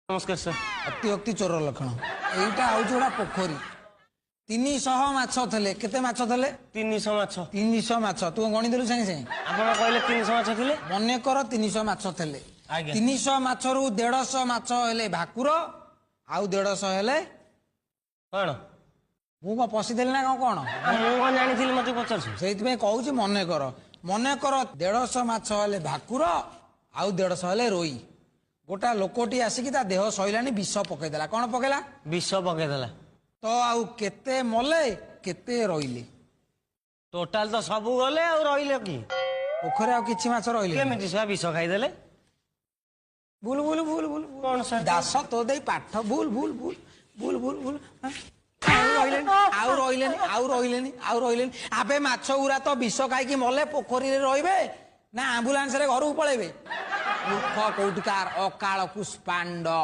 ନମସ୍କାର ସାର୍। ଅତିଭକ୍ତି ଚୋର ଲକ୍ଷଣ। ଏଇଟା ହଉଛି ଗୋଟେ ପୋଖରୀ, 300 ମାଛ ଥିଲେ। କେତେ ମାଛ ଥିଲେ? 300 ମାଛ। 300 ମାଛ। ତୁ ଗଣିଦେଲୁ ସାଙ୍ଗେ ସାଙ୍ଗେ। ଆପଣ କହିଲେ 300 ମାଛ ଥିଲେ। ମନେକର 300 ମାଛ ଥିଲେ। ଆଜ୍ଞା। 300 ମାଛରୁ 150 ମାଛ ହେଲେ ଭାକୁର, ଆଉ 150 ହେଲେ କଣ? ମୁଁ କଣ ପଶିଦେଲି ନା କଣ? କଣ ମୁଁ କଣ ଜାଣିଥିଲି, ମତେ ପଚାରୁଛୁ? ସେଇଥିପାଇଁ କହୁଛି, ମନେକର ମନେକର 150 ମାଛ ହେଲେ ଭାକୁର ଆଉ 150 ହେଲେ ରୋଇ। ଗୋଟା ଲୋକଟି ଆସିକି ତା ଦେହ ସଇଲାଣି, ବିଷ ପକେଇଦେଲା। କଣ ପକେଇଲା? ବିଷ ପକେଇଦେଲା। ତ ଆଉ କେତେ ମଲେ, କେତେ ରହିଲେ? ଟୋଟାଲ ତ ସବୁ ଗଲେ, ଆଉ ରହିଲେ କି? ପୋଖରୀ ଆଉ କିଛି ମାଛ ରହିଲେ? କେମିତି ସେ ବିଷ ଖାଇଦେଲେ? ଭୁଲ ଭୁଲ ଭୁଲ ଭୁଲ। କଣ ସାର୍? ଦାସ, ତୋ ଦେଇ ପାଠ ଭୁଲ ଭୁଲ ଭୁଲ ଭୁଲ ଭୁଲ ଭୁଲ। ଆଉ ରହିଲେନି, ଆଉ ରହିଲେନି, ଆଉ ରହିଲେନି, ଆଉ ରହିଲେନି। ଆବେ, ମାଛ ଗୁରା ତ ବିଷ ଖାଇକି ମଲେ, ପୋଖରୀରେ ରହିବେ ନା ଆମ୍ବୁଲାନ୍ସରେ ଘରକୁ ପଳେଇବେ? ମୂର୍ଖ କୋଉଠିକାର, ଅକାଳ ପୁଷ୍ପାଣ୍ଡ।